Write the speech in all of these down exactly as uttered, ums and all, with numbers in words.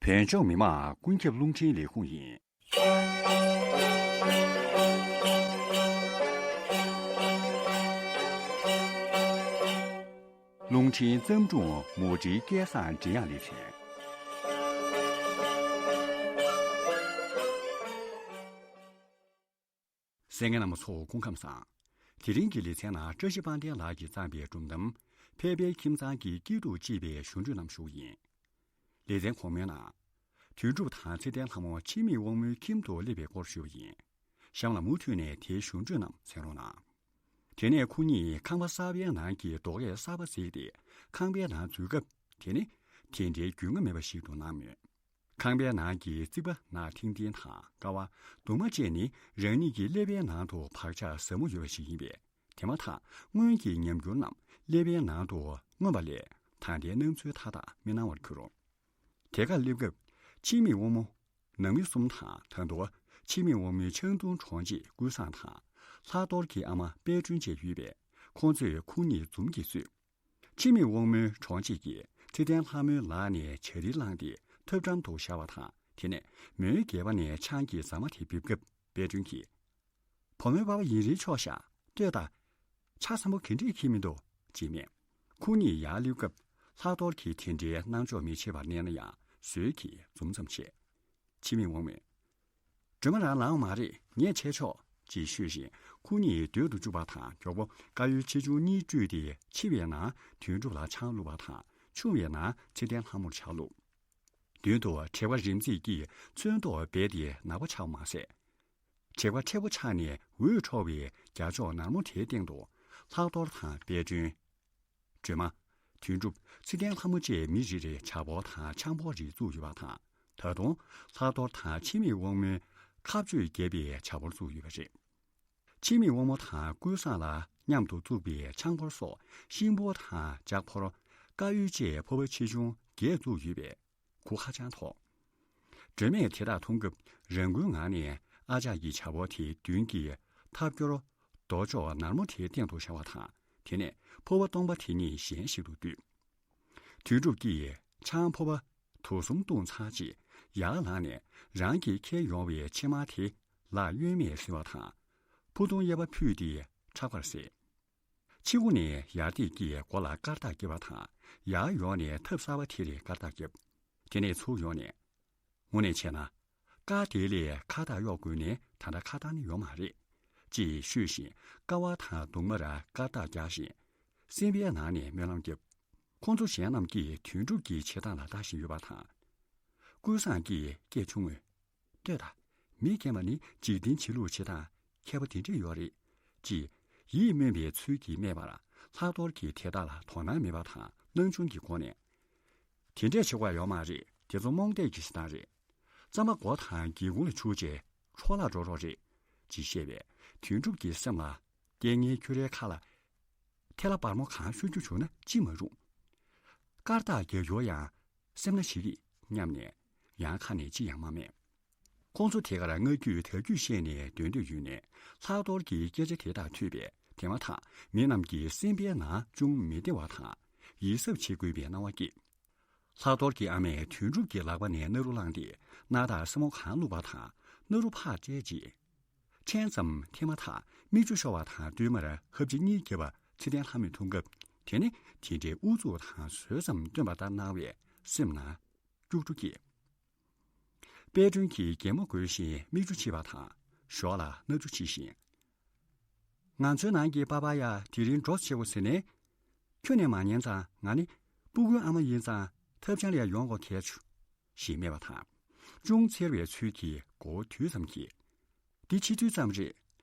བོད་ལྗོངས་མི་དམངས་ཀུན་ཁྱབ་རླུང་འཕྲིན་ལས་ཁུངས་ཡིན། རླུང་འཕྲིན་བརྩམས་སྒྲུང་མུ་འབྲེལ་སྐལ་བཟང་འབྲི་དབྱངས་ལེ་ཚན། གསན་མཁན་རྣམ་པ་ཚོ་སྐུ་ཁམས་བཟང་། དེ་རིང་གི་ལེ་ཚན་ནང་བཀྲ་ཤིས་དཔལ་ལྡན་ལགས་ཀྱིས་བརྩམས་པའི་སྒྲུང་གཏམ། ཕལ་པའི་ཁྱིམ་ཚང་གི་སྐྱིད་སྡུག་ཅེས་པའི་གཞུང་འགྲོས་རྣམས་ཞུ་གི་ཡིན། ལེ་ཚན་གོང་མའི་ནང་། དོན་གྲུབ་དང་ཚེ་བརྟན་ལྷ་མོ་འཆི་མེད་དབང་མོའི་ཁྱིམ་དུ་སླེབས་པའི་སྐོར་ཞུས་པ་ཡིན། གཤམ་ལ་མུ་མཐུད་ནས་དེའི་གཞུང་འགྲོས་རྣམས་གསན་རོགས་གནང་། དེ་ནས་ཁོ་གཉིས་ཁང་པ་གསར་པའི་ནང་གི་རྡོ་ཀས་གསར་པ་བརྩིགས་ཏེ་ཁང་པའི་ནང་འཛུལ་སྐབས། དེ་ནི་དེ་འདྲའི་རྒྱུས་མངའ་མེད་པ་ཞིག་ཏུ་སྣང་མོད། ཁང་པའི་ནང་གི་རྩིག་པ་ནག་ཐིང་ཐིང་དང་ཀ་བ་གདུང་མ་བཅས་ནི་རང་ཉིད་ཀྱི་ཀླད་པའི་ནང་དུ་བག་ཆགས་ཟབ་མོ་ཡོད་པ་ཞིག་ཡིན་པས། དེ་མ་ཐག་སྔོན་གྱི་ཉམས་འགྱུར་རྣམས་ཀླད་པའི་ནང་དུ་མངོན་པ་ལས། ད་ལྟའི་སྣང་ཚུལ་མཐའ་དག་མི་སྣང་བར་གྱུར། དེ་གར་སླེབས་སྐབས། འཆི་མེད་དབང་མོ། ནང་མི་གསུམ་དང་ད་དུང་འཆི་མེད་དབང་མོའི་ཆང་འཐུང་གྲོང་གཅིག་ཀུན་བཟང་དང་། ལྷག་རྡོར་གྱི་ཨ་མ་དཔལ་སྒྲོན་བཅས་ཡོད་པས། ཁོང་ཚོས་ཁོང་གཉིས་འཛུམ་གྱིས་བསུས། འཆི་མེད་དབང་མོའི་གྲོང་གཅིག་གིས་ཚེ་བརྟན་ལྷ་མོའི་ལག་ནས་ཇ་རིལ་བླངས་ཏེ་ཐབ་འགྲམ་དུ་བཞག་པ་དང་། དེ་ནས་མོའི་སྒལ་པ་ནས་ཆང་གི་ཟ་མ་དེ་འབིབས་སྐབས། དཔལ་སྒྲོན་གྱིས། བུ་མོའི་པ་ཕ་ཡིན་རིན་ཆོག་ཤག་ལྟོས་དང་། ཆ་ཚང་པོ་ག་འདྲས་འཁྱེར་མི་འདུག་ཅེས་སྨྲས། ཁོ་གཉིས་ཡར་སླེབས་སྐབས། ལྷག་རྡོར་གྱིས་དེ་འདྲའི་སྣང་ཕྱོགས་མི་བྱེད་པར་མནན་ན་ཡང་ཟོལ་གྱིས་འཛུམ་ཙམ་བྱས། འཆི་མེད་དབང་མོས། སྒྲོལ་མ་རང་ལངས་མ་རེད། ངས་བྱས་ཆོག་ཅེས་ཤོད་བཞིན་ཁོ་གཉིས་སྡོད་དུ་བཅུག་པ་དང་། མགྱོགས་པོ་དཀར་ཡོལ་ཆེ་ཆུང་གཉིས་བཀྲུས་ཏེ་ཕྱི་པའི་ནང་དོན་གྲུབ་ལ་ཆང་བླུགས་པ་དང་། ཆུང་བའི་ནང་ཚེ་བརྟན་ལྷ་མོར་ཆང་བླུགས། མདུན་དུ་དྲེག་པ་རིམ་འཛེགས་ཀྱིས་ཚོན་མདོག་སྦས་ཏེ་ནག་པོ་ཆགས་མ་ཟད། དྲེག་པ་མཁྲེགས་པོ་ཆགས་ནས་འོད་འཕྲོ་བའི་རྒྱ་ཕྱོགས་ནར་མོ་དེའི་སྟེང་དུ། ལྷག་རྡོར་དང་དཔལ་སྒྲོན། སྒྲོལ་མ། དོན་གྲུབ། ཚེ་བརྟན་ལྷ་མོ་བཅས་མི་རེ་རེར་ཇ་ཕོར་དང་ཆང་ཕོར་རེ་བཙུགས་ཡོད་པ་དང་། ད་དུང་ལྷག་རྡོར་དང་འཆི་མེད་དབང་མོའི་ཁ་གཅོད་བརྒྱབ་པའི་ཇ་ཕོར་བཙུགས་ཡོད་པ་རེད། འཆི་མེད་དབང་མོ་དང་ཀུན་བཟང་ལ་མཉམ་དུ་བཙུགས་པའི་ཆང་ཕོར་སོགས་ཤིང་ཕོར་དང་ལྕགས་ཕོར། དཀར་ཡོལ་བཅས་ཕོར་པ་ཆེ་ཆུང་བརྒྱད་བཙུགས་ཡོད་པས། ཁོ་ཧ་ཅང་དོགས། སྒྲོལ་མས་དེ་དག་མཐོང་སྐབས་རང་འགུལ་ངང་ནས་ཨ་ཅག་གི་ཇ་ཕོར་དེ་མདུན་གྱི་ཐབ་སྐྱོར་རྡོ་ཅོག་ནར་མོ་དེའི་སྟེང་དུ་བཞག་པ་དང་། དེ་ནས་ཕོར་པ་སྟོང་པ་དེ་གཉིས་གཞན་ཞིག་ཏུ་བསྡུས། དོན་གྲུབ་ཀྱིས་ཆང་ཕོར་པ་དུག་གསུམ་བཏུངས་ཚར་རྗེས་ཡར་ལངས་ནས་རང་གིས་འཁྱེར་ཡོང་བའི་ཕྱེ་མར་དེ་ལག་གཡོན་མས་བཟི་བ་དང་། ཕུ་ཐུང་གཡས་པ་ཕུད་དེ་ཕྲག་པར་བསྲེས། ཕྱི་སྒོ་ནས་ཡར་བལྟས་ཀྱིས་སྒོ་ལ་སྐར་རྟགས་བརྒྱབ་པ་དང་། ཡར་ཡོང་ནས་ཐབ་གསར་པ་དེ་ལས་སྐར་རྟགས་བརྒྱབ། དེ་ནས་ཚུར་ཡོང་ནས། དངོས་གནས་བྱས་ན། སྐར་དེ་ལས་ཁ་བཏགས་གཡོག་དགོས་ནས་ད་ལྟ་ཁ་བཏགས་ནི་ཡོད་མ་རེད། ཅེས་ཤོད་བཞིན་ཀ་བ་དང་གདུང་མར་སྐར་རྟགས་རྒྱག་བཞིན། སེམས་པའི་ནང་ནས་སྨོན་ལམ་བརྒྱབ། ཁོང་ཚོ་གཞན་རྣམས་ཀྱིས་དོན་གྲུབ་ཀྱི་བྱེད་སྟངས་ལ་ལྟ་བཞིན་ཡོད་པ་དང་། ཀུན་བཟང་གིས་སྐད་ཆུང་ངུས། ལྟོས་དང་། མི་རྒན་པ་ནི་འཇིག་རྟེན་བྱེད་ལུགས་བྱེད་སྟངས་མཁས་པ་དེ་འདྲས་ཡོད་རེད། ཅེས་ཡིད་སྨོན་པའི་ཚུལ་གྱིས་སྨྲས་པར། ལྷག་རྡོར་གྱིས་དེ་དག་ལ་དོ་སྣང་མེད་པ་དང་སྣང་ཆུང་གི་སྒོ་ནས། དེ་འདྲས་བྱེད་དགོས་ཡོད་མ་རེད། དེ་ཚོ་རྨོངས་དད་ཀྱི་བྱེད་སྟངས་རེད། རྩམ་པ་མགོ་དང་སྒེའུ་ཁུང་ལ་བྱུགས་རྗེས་འཕྲོ་བརླག་འགྲོ་རོགས་རེད། ཅེས་བཤད་པས་དོན་གྲུབ་ཀྱི་སེམས་ལ། རྐྱེན་ངན་ཁྱོད་རའི་ཁ་ལ། ཐལ་བ་སྦར་མོ་གང་གཤོ་རྒྱུ་བྱུང་ན་ཅི་མ་རུང་། སྐར་རྟགས་རྒྱག་རྒྱུར་ཡང་སེམས་ན་ཞིག་གིས་སྙམ་ནས་ཡང་ཁ་ནས་ཅི་ཡང་མ་སྨྲས། ཁོང་ཚོ་དེ་གར་སྔ་རྒྱུད་ད་རྒྱུད་བཤད་ནས་སྡོད་འདོད་ཡོད་ནས། ལྷག་རྡོར་གྱི་སྐད་ཆ་དེ་དག་ཐོས་པས་དེ་མ་ཐག་མི་རྣམས་ཀྱི་སེམས་པའི་ནང་ཅུང་མི་བདེ་བ་དང་ཡིད་གཟབ་བྱེད་དགོས་པའི་སྣང་བ་སྐྱེས། ལྷག་རྡོར་གྱི་ཨ་མས་དོན་གྲུབ་ཀྱི་ལག་པ་ནས་སྣ་རུ་བླངས་ཏེ་སྣ་ཐག་སེར་མོ་གང་བླུགས་པ་དང་སྣ་རུ་ཕར་སྤྲད་རྗེས། ཕྲན་ཙམ་འཐེན་མ་ཐག་མིག་ཆུ་ཤོར་བ་དང་བསྟུད་མར་ཧབ་སྦྲིད་གཉིས་བརྒྱབ་པ་ཚེ་བརྟན་ལྷ་མོས་མཐོང་སྐབས། དེ་ནི་དེ་འདྲའི་ཨུ་ཚུགས་དང་བཟོད་ཙམ་སྟོན་པ་ལྟར་སྣང་བས་སེམས་ནང་སྐྱུག་བྲོ་སྐྱེས། དཔལ་སྒྲོན་གྱིས་གད་མོ་དགོད་བཞིན་མིག་ཆུ་ཕྱིས་པ་དང་ཞོར་ལ་སྣ་ཆུ་ཕྱིས་ཤིང་། ང་ཚོའི་ནང་གི་པ་ཕ་ཡ་དེ་རིང་འགྲོ་ཆེ་བོ་ཟེར་ནས། ཁྱོད་ནས་མ་ཉན་ཙང་ང་ནི་སྤུ་གུའི་ཨ་མ་ཡིན་ཙང་ཐབས་ཆང་ལ་ཡང་ཡོང་དགོས་གལ་ཆུ། ཞེས་སྨྲས་པ་དང་། ཅུང་འཚེར་བའི་ཚུལ་གྱིས་མགོ་བོ་དུད་ཙམ་གྱིས། འདི་ཕྱི་དུས་ཙམ་རེད།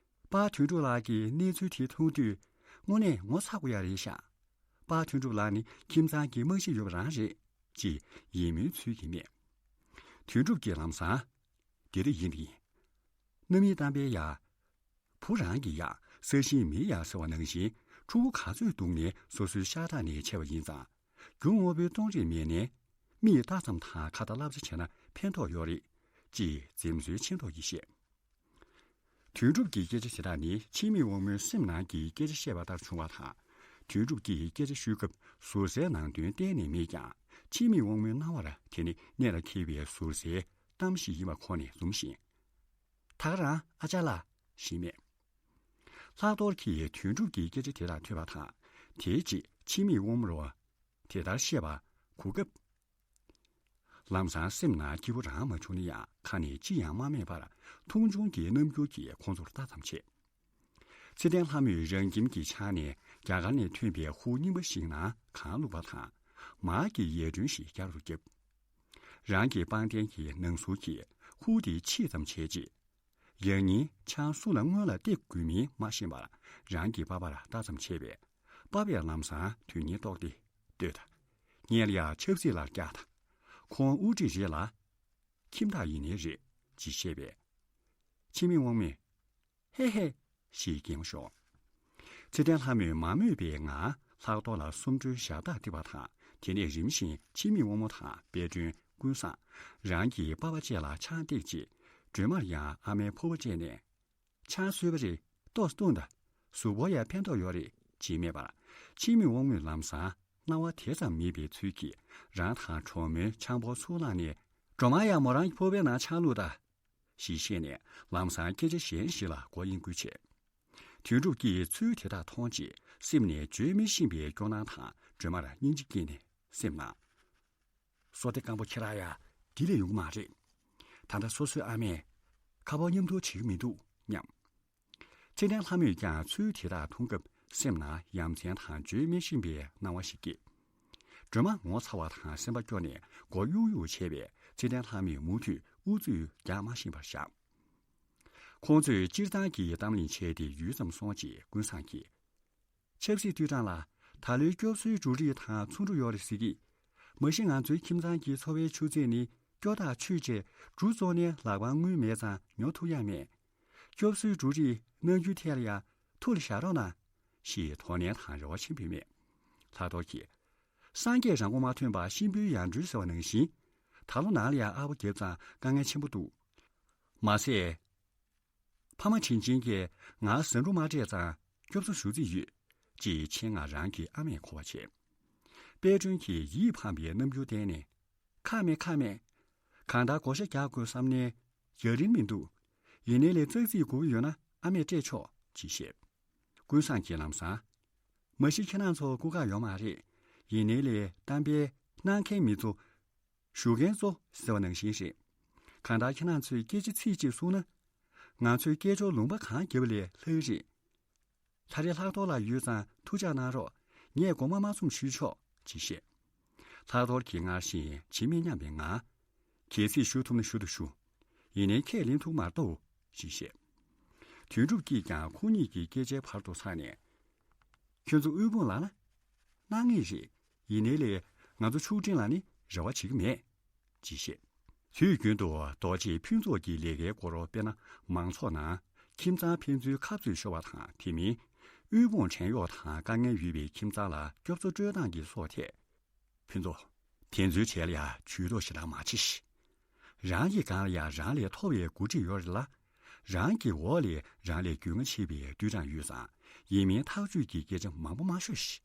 པ་དོན་གྲུབ་ལགས་ཀྱིས་གནས་ཚུལ་དེ་མཐོང་དུས་དངོས་གནས་ངོ་ཚ་དགོས་ཡ་རེད་ཤག་པ་དོན་གྲུབ་ལགས་ནི་ཁྱིམ་ཚང་གི་རྨང་གཞི་ཡོད་པ་རང་རེད། ཅེས་ཡིད་སྨོན་ཚུལ་གྱིས་སྨྲས། དོན་གྲུབ་ཀྱིས་ལམ་སང་། འདི་རེད་ཡིན་ཡིན། རྣམ་སྨིན་གཏམ་པའི་ཡ། བུ་རང་གི་ཡ། ས་ཞིང་མི་ཡ་ཟེར་བ་ནང་བཞིན་ཕྲུ་གུ་ག་ཚོད་བརྡུངས་ནས་སོ་སོའི་ཤ་ཁྲག་ནས་ཆད་པ་ཡིན་ཙང་། རྒྱུ་དངོས་པོའི་གཏོང་རིགས་མེད་ནས། མིས་ལྟ་ཙམ་དང་ཁ་བརྡ་བསླབ་བྱ་བྱས་ན་ཕན་ཐོགས་ཡོད་རེད། ཅེས་འཛེམ་ཟོན་ཆེ་མདོག་གིས་བཤད། དོན་གྲུབ་ཀྱི་སྐད་ཆ་དེ་དག་ནི་འཆི་མེད་དབང་མོའི་སེམས་ནང་གི་སྐད་ཆ་བཤད་པ་ལྟར་བྱུང་བ་དང་། དོན་གྲུབ་ཀྱིས་སྐད་ཆ་ཤོད་སྐབས་ཟུར་ཟའི་ནང་དོན་གཏན་ནས་མེད་ཀྱང་ འཆི་མེད་དབང་མོའི་རྣ་བར་དེ་ནི་གནད་ལ་འཁེལ་བའི་ཟུར་ཟའི་གཏམ་ཞིག་ཡིན་པ་ཁོ་ནས་འཛུམ་ཞིང་། ད་ག་རང་ཨ་ཅག་ལགས་ཞེས་སྨྲས། ལྷག་རྡོར་གྱིས་དོན་གྲུབ་ཀྱི་སྐད་ཆ་དེ་དག་ཐོས་པ་དང་། དེའི་རྗེས་འཆི་མེད་དབང་མོར་དེ་ལྟར་བཤད་པ་གོ་སྐབས། ལམ་སང་སེམས་ནང་སྐྱིད་པོ་རང་མ་བྱུང་ན་ཡང་ཁ་ནས་ཅི་ཡང་མ་སྨྲས་པར་མཐོང་ཆུང་གི་རྣམ་འགྱུར་གྱིས་ཁོང་ཚོར་ལྟ་ཙམ་བྱས། ཚེ་བརྟན་ལྷ་མོས་རང་ཁྱིམ་གྱི་ཕྱག་ནས་རྒྱ་གར་ནས་ཐོན་པའི་ཧུ་རྙིང་པ་ཞིག་ནང་གང་བླུགས་པ་དང་། མར་གྱི་ཡས་སྒྲོན་ཞིག་བསྐྱར་དུ་བརྒྱབ། རང་གི་པང་གདན་གྱི་ནང་ཟུར་གྱི་ཧུ་དེ་ཕྱིས་ཙམ་བྱས་རྗེས། ཡང་སྙིང་ཆང་སུ་ལ་སྔོན་ལ་སྟེར་དགོས་མིན་མ་ཤེས་པར་རང་གི་པ་ཕར་ལྟ་ཙམ་བྱས་པས། པ་ཕས་ལམ་སང་དོན་སྙིང་རྟོགས་ཏེ། ལྟོས་དང་། ངས་ལ་ཡ་ཆབ་སྲིད་ལ་སྐྱག་དང་། ཁོང་དབུ་ཁྲིད་རེད་ལ། ཁྱིམ་བདག་ཡིན་ནའི་རེད་ཅེས་བཤད་པས། འཆི་མེད་དབང་མོས། ཧེ་ཧེ། ཞེས་སྐྱེངས་ཤོག་ཚེ་བརྟན་ལྷ་མོས་མ་མོས་པའི་ངང་ལྷག་རྡོར་ལ་སུམ་སྒྲོལ་ཞབས་བཏགས་སྟེར་བ་དང་། དེ་ནས་རིམ་བཞིན་འཆི་མེད་དབང་མོ་དང་དཔལ་སྒྲོན། ཀུན་བཟང་། རང་གི་པ་ཕ་བཅས་ལ་ཆང་སྟེར་རྗེས། སྒྲོལ་མར་ཡང་ཨ་མའི་ཕོར་པ་སྤྲད་ནས། ཆང་བཟོས་པ་རེད། ཏོག་ཙམ་བཏུང་དང་། གཟུགས་པོར་ཡང་ཕན་ཐོགས་ཡོད་རེད་ཅེས་སྨྲས་པར། འཆི་མེད་དབང་མོས་ལམ་སང་སྣང་བ་དེ་ཙམ་མེད་པའི་ཚུལ་གྱིས་རང་དང་གྲོགས་མོའི་ཆང་ཕོར་ཚུར་བླངས་ནས། སྒྲོལ་མ་ཡང་མོ་རང་གི་ཕོར་པའི་ནང་ཆང་བླུགས་དང་། ཞེས་བཤད་ནས་ལམ་སང་སྐད་ཆ་གཞན་ཞིག་ལ་མགོ་དབྱེ་འགུལ་བྱས། དོན་གྲུབ་ཀྱིས་ཚུལ་དེ་དག་མཐོང་རྗེས་སེམས་ནས་བརྗོད་མི་ཤེས་པའི་སྐྱོ་སྣང་དང་སྒྲོལ་མར་སྙིང་རྗེ་སྐྱེས་ནས་སེམས་ནང་། བསོད་བདེ་སྐམ་པོ་ཁྱེད་རང་ཡང་འདི་ལས་ཡོང་གི་མ་རེད། ད་ལྟ་སོ་སོའི་ཨ་མས་ཁ་པར་མཉམ་དུ་བྱེད་ཀྱི་མི་འདུག་སྙམ། ཚེ་བརྟན་ལྷ་མོས་ཀྱང་ཚུལ་དེ་དག་མཐོང་སྐབས་སེམས་ནང་ཡ་མཚན་དང་བརྗོད་མི་ཤེས་པའི་སྣང་བ་ཞིག་སྐྱེས། སྒྲོལ་མ་ངོ་ཚ་བ་དང་སེམས་པ་སྐྱོ་ནས་མགོ་གཡུག་གཡུག་བྱས་པས་ཚེ་བརྟན་ལྷ་མོས་མུ་མཐུད་ཨུ་ཚུགས་རྒྱག་མ་ཤེས་པར་བཞག་ཁོང་ཚོས་སྤྱིར་བཏང་གི་གཏམ་གླེང་བྱས་ཏེ་ཡུད་ཙམ་སོང་རྗེས་ཀུན་བཟང་གིས། ཆབ་སྲིད་འཐུས་གྲངས་ལ་ད་ལོའི་སྐྱོབ་གསོའི་འབྲུ་རིགས་དང་ཚོང་འབྲུ་ཡོད་རེད་ཟེར་གི། མ་གཞི་ང་ཚོའི་ཁྱིམ་ཚང་གི་འཚོ་བའི་ཆུ་ཚད་ནི་སྐྱོ་ཐག་ཆོད་ཅེས་འབྲུ་བཙོང་ནས་ལག་པར་དངུལ་མེད་ཙང་ཉོ་ཐུབ་ཡ་མེད། སྐྱོབ་གསོའི་འབྲུ་རིགས་གནང་རྒྱུའི་ཐད་ལ་ཡ་ཐུགས་ལ་བཞག་རོགས་གནང་། ཞེས་དོ་ནན་དང་རེ་བ་ཆེན་པོས་སྨྲས། ལྷག་རྡོར་གྱིས། སངས་རྒྱས་རང་མགོ་མ་ཐོན་པར་གཤིན་པོའི་ཡར་འགྲོལ་ཟེར་བ་ནང་བཞིན། ད་ལོ་ནང་ལ་ཡ་ཨ་བོ་རྒྱབ་ཙང་དཀའ་ངལ་ཆེན་པོ་འདུག་མ་ཟད། ཕ་མ་དྲིན་ཆེན་གྱིས་ང་ཟ་འབྲུ་མ་སྤྲད་ཙང་སྐྱོབ་གསོ་ཞུ་རྩིས་ཡོད། ཅེས་ཆེད་མངགས་རང་གི་ཨ་མས་གོ་བ་བྱས། དཔལ་སྒྲོན་གྱིས་ཡིད་ཕངས་པའི་རྣམ་འགྱུར་བསྟན་ནས། ཁག་མེད་ཁག་མེད། གང་ལྟར་བགོ་བཤའ་རྒྱག་དགོས་བསམ་ནའི་ཡ་རིན་མི་འདུག་ཡིན་ནའི་ལས་ཙག་ཙིག་དགོས་ཀྱི་ཡོད་ན་ཨ་མས་སྤྲད་ཆོག་ཅེས་བཤད། ཀུན་བཟང་གིས་ལམ་སང་། མ་གཞི་ཁྱེད་རང་ཚོ་སྐུ་ཁག་ཡོད་མ་རེད། ཡིན་ནའི་ལས་གཏམ་དཔེ་གནང་མཁན་མི་ཚོ། ཞུ་མཁན་ཚོ་ཟེར་བ་ནང་བཞིན་རེད། གང་ལྟར་ཁྱེད་རང་ཚོས་སྐད་ཆ་ཚིག་གཅིག་གསུངས་ན། ང་ཚོས་སྐད་ཅོར་ལུང་པ་གང་བརྒྱབ་པ་ལས་ལྷག་གི་རེད། ད་རེས་ལྷག་རྡོར་ལགས་ཡོད་ཙང་ཐུགས་ཅག་གནང་རོགས། ངས་དགོངས་པ་མ་ཚོམས་ཞུས་ཆོག་ཅེས་བཤད། ལྷག་རྡོར་གྱིས་སྔར་བཞིན་ཇི་མི་སྙམ་པའི་ངང་། གལ་སྲིད་ཞུ་ཐུབ་ན་ཞུ་དང་ཞུ། ཡིན་ནའི་ཁས་ལེན་ཐུབ་མ་གཏོགས། ཞེས་བཤད། དོན་གྲུབ་ཀྱིས་ཀྱང་ཁོ་གཉིས་ཀྱི་སྐད་ཆའི་བར་དུ་ཚར་ནས། ཁྱོད་ཚོ་དབུལ་ཕོངས་ལ་ན། གནང་ངེས་རེད། ཡིན་ནའི་ལས་ང་ཚོ་ཕྱུག་འབྲིང་ལ་ནི་རེ་བ་བྱེད་ཀྱི་མེད། ཅེས་བཤད། དུས་རྒྱུན་དུ་རྡོ་རྗེས་ཕུན་ཚོགས་ཀྱི་ལས་ཀའི་སྐོར། དཔེར་ན་མང་ཚོགས་ནང་ཁྱིམ་ཚང་ཕན་ཚུན་ཁ་རྩོད་ཤོར་བ་དང་། དེ་མིན་དབུལ་ཕོངས་བྲན་གཡོག་དང་དཀའ་ངལ་ཡོད་པའི་ཁྱིམ་ཚང་ལ་སྐྱོབ་གསོ་སྤྲོད་སྟངས་ཀྱི་སོགས་ཐད། ཕུན་ཚོགས། དེ་ཚོའི་གྲས་ལ་ཡ་ཇུས་གཏོགས་ཞེ་དྲག་མ་བྱེད་ཤིག་རང་གི་སྒང་ལ་ཡ་རང་ལས་མཐོ་བའི་འགོ་ཁྲིད་ཡོད་རེད་ལ། རང་གི་འོག་ལ་རང་ལས་རྒྱུས་མངའ་ཆེ་བའི་དུད་གྲངས་ཡོད་ཙང་། ཡིན་མིན་ཐག་གཅོད་ཀྱི་སྐད་ཆ་མང་པོ་མ་ཤོད་ཤིག་